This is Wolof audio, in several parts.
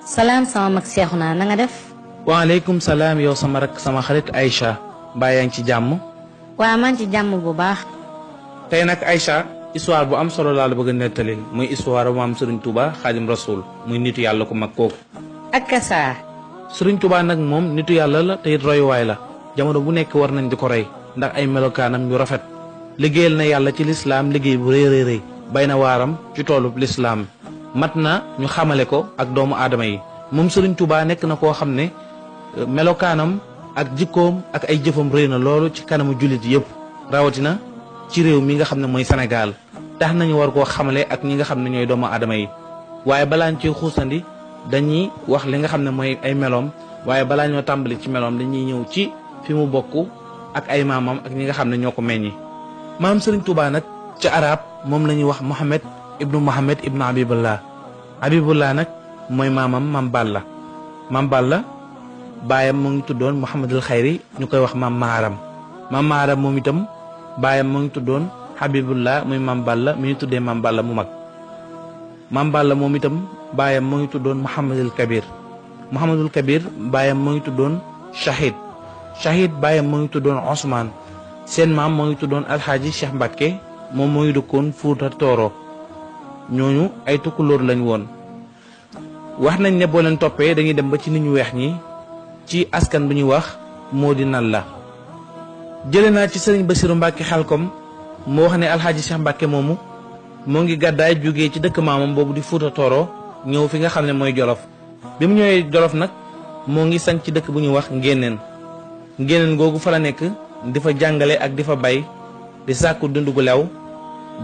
salaam sama mag Seexuna na nga def. waaleykum salaam yow sama rak sama xarit Aïcha mbaa yaa ngi ci jàmm. waa man ci jàmm bu baax. tey nag Aïcha histoire bu am solo laa la bëgg a nettali muy histoire bu am Serigne Touba Xaadim Rasul muy nitu yàlla ku mag kooku. ak kasaa. Serigne Touba nag moom nitu yàlla la te it royuwaay la jamono bu nekk war nañ di ko roy ndax ay melokaanam yu rafet liggéeyal na yàlla ci lislaam liggéey bu rëy rëy bay na waaram ci toolub lislaam mat na ñu xamale ko ak doomu aadama yi moom Serigne Touba nekk na koo xam ne melokaanam ak jikkoom ak ay jëfam rëy na loolu ci kanamu jullit yëpp rawatina ci réew mi nga xam ne mooy Sénégal tax nañu war koo xamale ak ñi nga xam ne ñooy doomu aadama yi waaye balaa ñu ciy xuusandi dañuy wax li nga xam ne mooy ay meloom waaye balaa ñoo tàmbali ci meloom dañuy ñëw ci fi mu bokk ak ay maamam ak ñi nga xam ne ñoo ko meññi. maam Serigne Touba nag ci arab moom la ñuy wax Mohamed ibnu Habibullah Habibullah nag mooy maamam Mam Balla Mam Balla baayam mu ngi tuddoon Mouhamadul Xayri ñu koy wax Mam Maharam Mam Maharam moom itam baayam mu ngi tuddoon Habibullah muy Mam Balla mi ñu tuddee Mam Balla mu mag Mam Balla moom itam baayam mu ngi tuddoon Mouhamadul Kabir baayam mu ngi tuddoon Shahid baayam mu ngi tuddoon Ousmane seen maam mu ngi tuddoon Alxaaji Cheikh Mbacke moom moo ngi dëkkoon Fuuta Tooro ñooñu ay tukkulóor lañ woon. wax nañ ne boo leen toppee dañuy dem ba ci nit ñu weex ñi ci askan bu ñuy wax moo di nan la jële naa ci sëriñ Basiru Mbàkke Xelkom moo wax ne Alxaaji Cheikh Mbàkke moomu moo ngi gàddaay jógee ci dëkk maamam boobu di Fuuta Tooro ñëw fi nga xam ne mooy Jolof bi mu ñëwee Jolof nag moo ngi sañ ci dëkk bu ñuy wax ngéneen googu fa la nekk di fa jàngale ak di fa bay di sàkku dund gu lew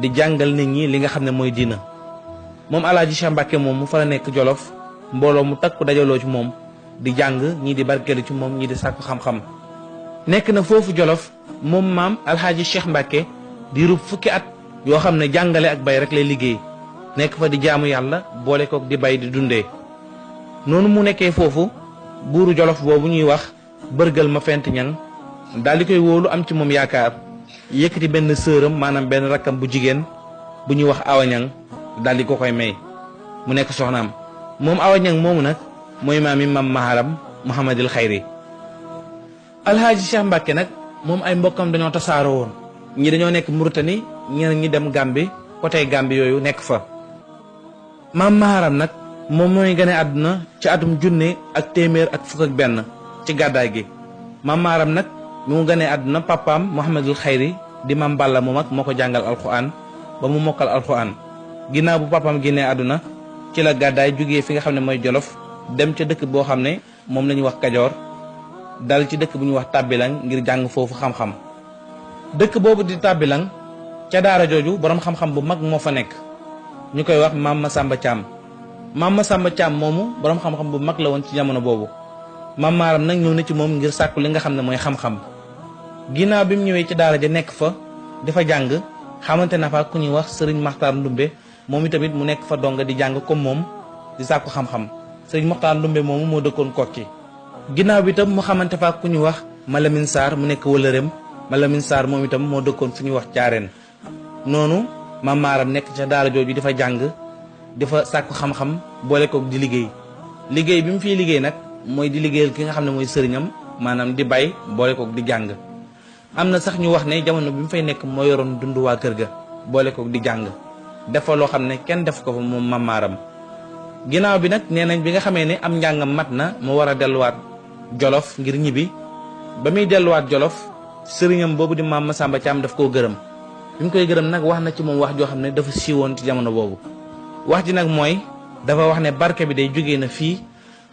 di jàngal nit ñi li nga xam ne mooy diina moom Alxaaji Cheikh Mbàkke moomu fa la nekk Jolof mbooloo mu takku dajaloo ci moom di jàng ñii di barkeelu ci moom ñii di sàkku xam-xam nekk na foofu Jolof moom maam Alxaaji Cheikh Mbàkke di rub fukki at yoo xam ne jàngale ak bay rek lay liggéey nekk fa di jaamu yàlla boole kook di bay di dundee noonu mu nekkee foofu buuru Jolof boobu ñuy wax bërgal ma fent ñang daal di koy wóolu am ci moom yaakaar yëkkati benn sëram maanaam benn rakkam bu jigéen bu ñuy wax awañang daal di ko koy may mu nekk soxnaam moom awañang moomu nag mooy maami Mam Maharam Mouhamadul Xayri Alxaaji Cheikh Mbàkke nag moom ay mbokkam dañoo tasaaroo woon ñi dañoo nekk Mauritanie ñeneen ñi dem Gambie côté Gambie yooyu nekk fa Mam Maharam nag moom mooy gane àdduna ci atum 1,000 ci gàddaay gi Mam Maharam nag mi mu ganee àdduna papaam Mouhamadul Xayri di Mam Balla mu mag moo ko jàngal alxuraan ba mu mokkal alxuraan ginnaaw bu papaam génnee àdduna ci la gàddaay jógee fi nga xam ne mooy Jolof dem ca dëkk boo xam ne moom la ñuy wax Kajoor dal ci dëkk bu ñuy wax Tàbbilang ngir jàng foofu xam-xam dëkk boobu di Tàbbilang ca daara jooju boroom xam-xam bu mag moo fa nekk ñu koy wax Maam Masamba Thiam Maam Masamba Thiam moomu boroom xam-xam bu mag la woon ci jamono boobu Mam Maharam nag ñëw na ci moom ngir sàkku li nga xam ne mooy xam-xam ginnaaw bi mu ñëwee ci daara ja nekk fa dafa jàng xamante na fa ku ñuy wax sëriñ Maxtaar Ndumbe moom itamit mu nekk fa donga di jàng comme moom di sàkku xam-xam sëriñ Maxtaar Ndumbe moomu moo dëkkoon Kokki ginnaaw bi itam mu xamante fa ku ñuy wax Malamine Sarr mu nekk wëlëreem Malamine Sarr moom itam moo dëkkoon fu ñuy wax Caareen noonu Mam Maharam nekk ca daara jooju di fa jàng di fa sàkku xam-xam boole koog di liggéey bi mu fiy liggéey nag mooy di liggéeyal ki nga xam ne mooy sëriñam maanaam di bay boole koog di jàng am na sax ñu wax ne jamono bi mu fay nekk moo yoroon dund waa kër ga boole koog di jàng dafa loo xam ne kenn def ko fa moom Mam Maharam ginnaaw bi nag nee nañ bi nga xamee ne am njàngam mat na mu war a delluwaat Jolof ngir ñibbi ba muy delluwaat Jolof sëriñam boobu di Maam Masamba Thiam daf koo gërëm bi mu koy gërëm nag wax na ci moom wax joo xam ne dafa siiwoon ci jamono boobu wax ji nag mooy dafa wax ne barke bi day jógee na fii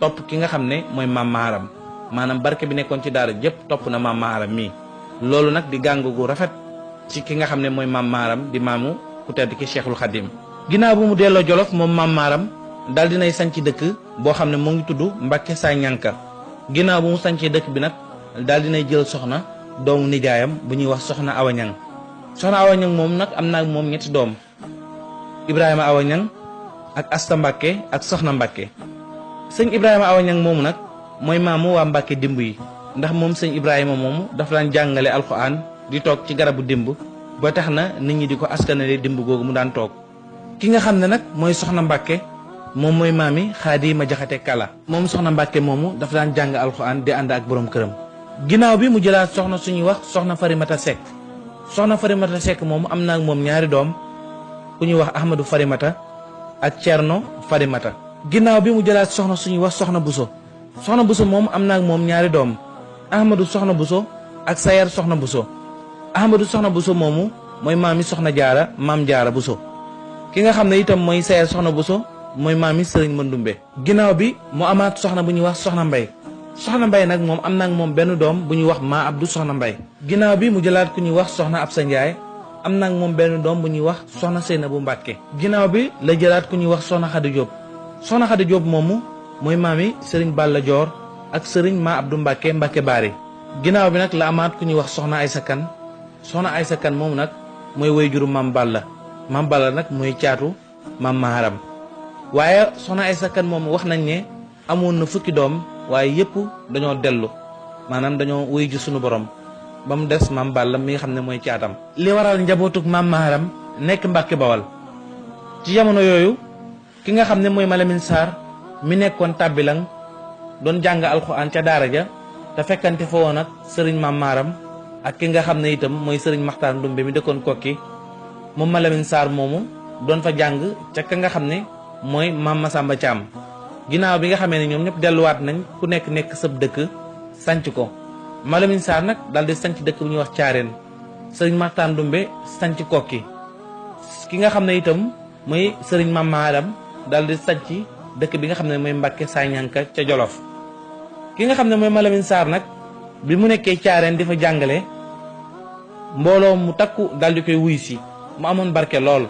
topp ki nga xam ne mooy Mam Maharam maanaam barke bi nekkoon ci daara jëpp topp na Mam Maharam mii loolu nag di gàng gu rafet ci ki nga xam ne mooy Mam Maharam di maamu ku tedd ki Cheikhul Khadim ginnaaw bu mu delloo Jolof moom Mam Maharam daal dinay sanc dëkk boo xam ne moo ngi tudd Mbàkke Saa Ñanka ginnaaw bu mu sancee dëkk bi nag daal dinay jël soxna doomu nijaayam bu ñuy wax soxna Awañang soxna Awañang moom nag am naa moom ñetti doom Ibrahima Awañang ak Asta Mbàkke ak soxna Mbàkke sëñ Ibrahima Awañang moomu nag mooy maamu waa Mbàkke dimb yi ndax moom sëñ Ibrahima moomu dafa daan jàngale alxuraan di toog ci garabu dimb ba tax na nit ñi di ko askanale dimb googu mu daan toog ki nga xam ne nag mooy soxna Mbàkke moom mooy maami Xaadima Jaxate Kala. moom soxna Mbàkke moomu dafa daan jàng alxuraan di ànd ak borom këram. ginnaaw bi mu jëlaat soxna suñuy wax soxna Farimata Seck. soxna Farimata Seck moomu am na ak moom ñaari doom ku ñuy wax Ahmadou Farimata ak Cerno Farimata. ginnaaw bi mu jëlaat soxna suñuy wax soxna Buso. soxna Buso moomu am na ak moom ñaari doom Ahmadou soxna Buso ak Sayar soxna Buso. Ahmadou soxna Buso moomu mooy maami soxna Jaara maam Jaara Buso. ki nga xam ne itam mooy Sayar soxna Buso mooy maami Sëriñ Mandumbe. ginnaaw bi mu amaat soxna bu ñuy wax soxna Mbay. soxna Mbay nag moom am na ak moom benn doom bu ñuy wax maa Abdou soxna Mbay. ginnaaw bi mu jëlaat ku ñuy wax soxna Absa Njaay am na ak moom benn doom bu ñuy wax soxna Seynabu Mbàkke. ginnaaw bi la jëlaat ku ñuy wax soxna Xadi Jóob. soxna Xadi Jóob moomu mooy maami Sëriñ Balla Joor ak Sëriñ maa Abdou Mbàkke Mbàkke Baari. ginnaaw bi nag la amaat ku ñuy wax soxna Aysa Kan. soxna Aysa Kan moomu nag mooy wayjuru maam Balla. maam Balla nag mooy caatu maam Maharam. waaye soxna Aysa Kan moomu wax nañ ne amoon na fukki doom waaye yëpp dañoo dellu maanaam dañoo wuy ji sunu borom ba mu des maam Balla mi nga xam ne mooy caatam. li waral njabootug maam Maharam nekk Mbàkke Bawal ci jamono yooyu ki nga xam ne mooy Malamine Sarr mi nekkoon tàbbilang doon jàng alxuraan ca daara ja te fekkante fa woon ak sëriñ maam Maharam ak ki nga xam ne itam mooy sëriñ Maxtaar Ndumbe mi dëkkoon Kokki moom Malamine Sarr moomu doon fa jàng ca ka nga xam ne mooy maam Masamba Thiam. ginnaaw bi nga xamee ne ñoom ñëpp delluwaat nañ ku nekk sëb dëkk sanc ko Malamine Sarr nag daal di sanc dëkk bu ñuy wax Caareen sëriñ Maxtaar Ndumbe sanc Kokki ki nga xam ne itam mooy sëriñ maam Maharam daal di sanc dëkk bi nga xam ne mooy Mbàkke Sañanka ca Jolof. ki nga xam ne mooy Malamine Sarr nag bi mu nekkee Caareen di fa jàngale mbooloo mu takku daal di koy wuy si mu amoon barke lool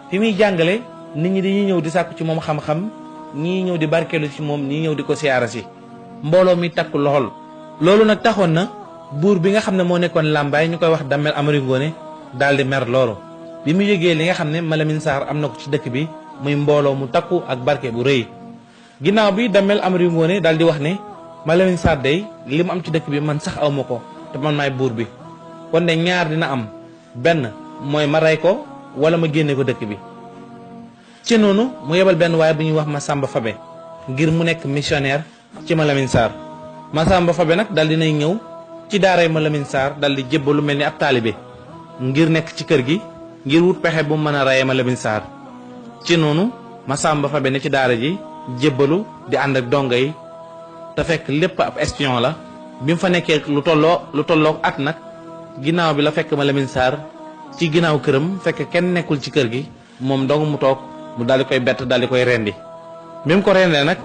fi muy jàngale nit ñi dañuy ñëw di sàkku ci moom xam-xam ñii ñëw di barkeelu ci moom ñii ñëw di ko siyaara si mbooloo mi takku lool. loolu nag taxoon na buur bi nga xam ne moo nekkoon Lambaay ñu koy wax Damel Amari Ngoone daal di mer loolu bi mu yëgee li nga xam ne Malamine Sarr am na ko ci dëkk bi muy mbooloo mu takku ak barke bu rëy. ginnaaw bi Damel Amari Ngoone daal di wax ne Malamine Sarr day li mu am ci dëkk bi man sax aw ma ko te man maay buur bi kon de ñaar dina am benn mooy ma rey ko wala ma génne ko dëkk bi. ci noonu mu yebal benn waaye bu ñuy wax Masamba Fabe ngir mu nekk missionnaire ci Malamine Sarr. Masamba Fabe nag dal dinay ñëw ci daaray Malamine Sarr dal di jébbalu mel ni ab taalibe ngir nekk ci kër gi ngir wut pexe bu mu mën a reyee Malamine Sarr. ci noonu Masamba Fabe ne ci daara ji jébbalu di ànd ak dongo yi te fekk lépp ab espion la bi mu fa nekkee lu tolloo at nag ginnaaw bi la fekk Malamine Sarr ci ginnaaw këram fekk kenn nekkul ci kër gi moom dong mu toog mu daal di koy bett daal di koy rendi bi mu ko rendee nag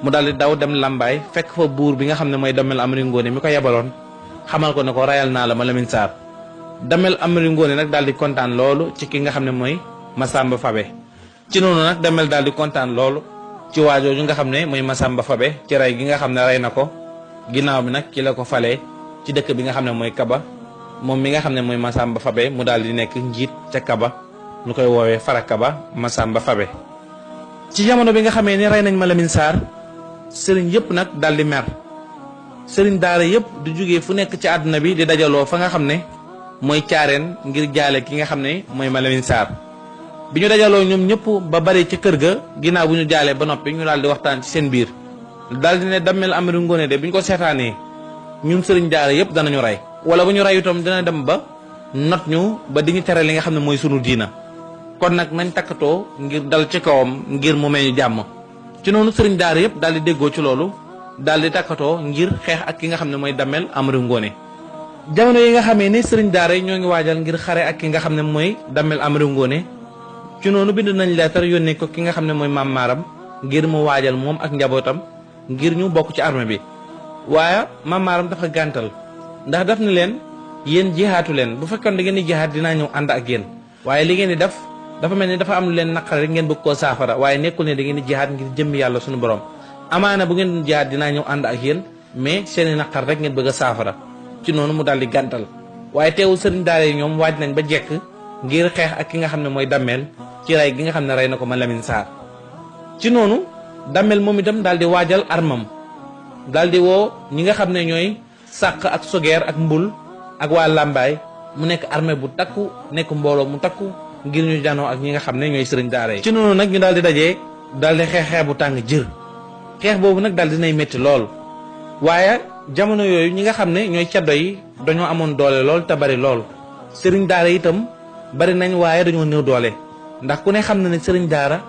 mu daal di daw dem Lambaay fekk fa buur bi nga xam ne mooy Damel Amari Ngoone mi ko yebaloon xamal ko ne ko rayal naa la Malamine Sarr. Damel Amari Ngoone nag daal di kontaan loolu ci ki nga xam ne mooy Masamba Fabe. ci noonu nag Damel daal di kontaan loolu ci waajooju nga xam ne mooy Masamba Fabe ci rey gi nga xam ne rey na ko ginnaaw bi nag ci la ko falee ci dëkk bi nga xam ne mooy Kaba moom mi nga xam ne mooy Masamba Fabe mu daal di nekk njiit ca Kaba ñu koy woowee Farakaba Masamba Fabe. ci jamono bi nga xamee ni rey nañ Malamine Sarr sëriñ yëpp nag daal di mer sëriñ daara yëpp di jógee fu nekk ci àdduna bi di dajaloo fa nga xam ne mooy Caareen ngir jaale ki nga xam ne mooy Malamine Sarr. bi ñu dajaloo ñoom ñëpp ba bari ci kër ga ginnaaw bu ñu jaalee ba noppi ñu daal di waxtaan ci seen biir daal di ne Damel Amari Ngoone de bu ñu ko seetaanee ñun sëriñ daara yëpp danañu rey wala bu ñu rey itam dina dem ba not ñu ba di ñu tere li nga xam ne mooy sunu diina kon nag nañ takkatoo ngir dal ci kawam ngir mu may ñu jàmm. ci noonu sëriñ daara yëpp daal di déggoo ci loolu daal di takkatoo ngir xeex ak ki nga xam ne mooy Damel Amari Ngoone. jamono yi nga xamee ni sëriñ daara yi ñoo ngi waajal ngir xare ak ki nga xam ne mooy Damel Amari Ngoone ci noonu bind nañ leetar yónnee ko ki nga xam ne mooy maam Maram ngir mu waajal moom ak njabootam ngir ñu bokk ci armée bi. waaye maam Maram dafa gàntal ndax daf ni leen yéen jihaatu leen bu fekkoon da ngeen di jihaat dinaa ñëw ànd ak yéen waaye li ngeen di def dafa mel ni dafa am lu leen naqare rek ngeen bëgg koo saafara waaye nekkul ne da ngeen di jihaat ngir jëmmi yàlla suñu borom amaana bu ngeen jihaat dinaa ñëw ànd ak yéen mais seeni naqar rek ngeen bëgg a saafara. ci noonu mu daal di gàntal waaye teewul sëriñ daara yi ñoom waaj nañ ba jekk ngir xeex ak ki nga xam ne mooy Damel ci rey gi nga xam ne rey na ko Malamine Sarr. ci noonu Damel moom itam daal di waajal armam daal di woo ñi nga xam ne ñooy sàq ak sogeer ak mbul ak waa Lambaay mu nekk armée bu takku nekk mbooloo mu takku ngir ñu janoo ak ñi nga xam ne ñooy sëriñ daara yi. ci noonu nag ñu daal di dajee daal di xeex bu tàng jër. xeex boobu nag daal dinay métti lool waaye jamono yooyu ñi nga xam ne ñooy caddo yi dañoo amoon doole lool te bari lool sëriñ daara itam bari nañ waaye dañoo néew doole ndax ku ne xam na ne sëriñ daara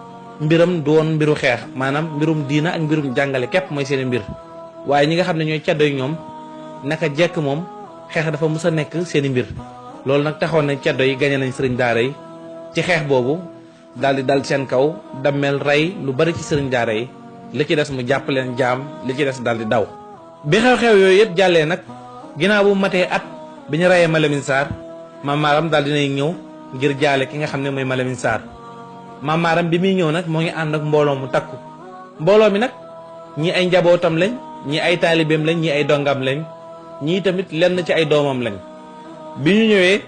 mbiram du woon mbiru xeex maanaam mbirum diina ak mbirum jàngale képp mooy seen mbir waaye ñi nga xam ne ñooy caddo yi ñoom naka jekk moom xeex dafa mës a nekk seen mbir loolu nag taxoon na caddo yi gañe nañ sëriñ daara yi ci xeex boobu daal di dal seen kaw dammel rey lu bari ci sëriñ daara yi li ci des mu jàpp leen jaam li ci des daal di daw. bi xew-xew yooyu yëpp jàllee nag ginnaaw bu matee at bi ñu reyee Malamine Sarr Mame Maram daal dinay ñëw ngir jaale ki nga xam ne mooy Malamine Sarr Mame Maram bi muy ñëw nag moo ngi ànd ak mbooloo mu takku mbooloo mi nag ñii ay njabootam lañ ñii ay taalibeem lañ ñii ay dongam lañ ñii tamit lenn ci ay doomam lañ. bi ñu ñëwee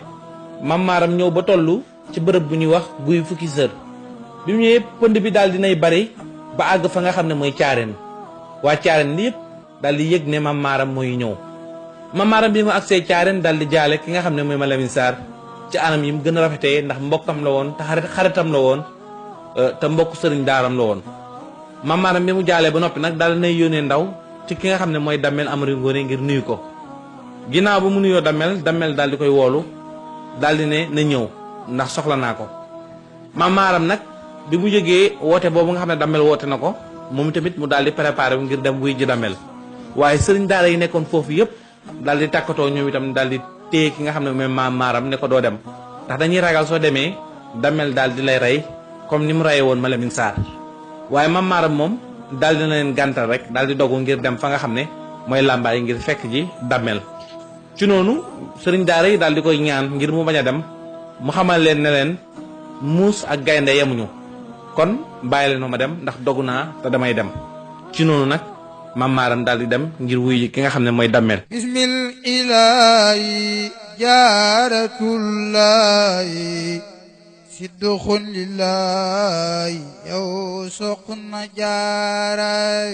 Mame Maram ñëw ba tollu ci bërëb bu ñuy wax guy fukki sër bi mu ñëwee pënd bi daal dinay bari ba àgg fa nga xam ne mooy caareen waa caareen yëpp daal di yëg ne Mame Maram mooy ñëw Mame Maram bi mu agsee caareen daal di jaale ki nga xam ne mooy Malamine Sarr ci anam yi mu gën a rafetee ndax mbokkam la woon te xaritam la woon te mbokk sëriñ daaram la woon. Mame Maram bi mu jaalee ba noppi nag daal dinay yónnee ndaw ci ki nga xam ne mooy Damel Amari Ngoone ngir nuyu ko ginnaaw ba mu nuyoo Damel daal di koy woolu daal di ne na ñëw ndax soxla naa ko. Mame Maram nag bi mu jógee woote boobu nga xam ne Damel woote na ko moom tamit mu daal di préparé ngir dem wuy ji Damel waaye sëriñ daara yi nekkoon foofu yëpp daal di tàkkatoo ñoom itam daal di téye ki nga xam ne mooy Mame Maram ne ko doo dem ndax dañuy ragal soo demee Damel daal di lay rey comme ni mu reyee woon Malamine Sarr waaye Mame Maram moom daal di na leen gàntal rek daal di dogu ngir dem fa nga xam ne mooy làmbaay ngir fekk ji Damel. ci noonu sëriñ daara yi daal di koy ñaan ngir mu bañ a dem mu xamal leen ne leen muus ak gaynde yemuñu kon bàyyi leen ma dem ndax dogu naa te damay dem. ci noonu nag Mame Maram daal di dem ngir wuy ji ki nga xam ne mooy Damel. bismil ilaahi jaaratullaahi sidduxun lillaahi yow soxna jaara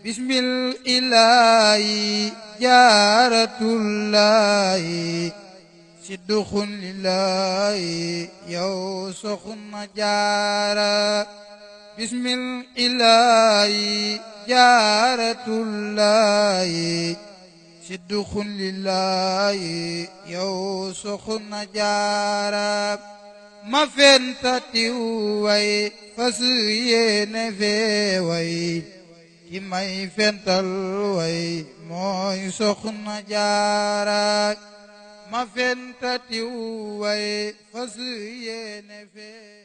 bismil ilaahi jaaratullaahi sidduxun lillaahi yow soxna jaara bismil ilaahi jaaratullaahi sidduxun lillaahi yow soxna jaara ma fentatiw way fas yéene fee way ki may fental way mooy soxna jaara ma fentatiw way fas yéene fee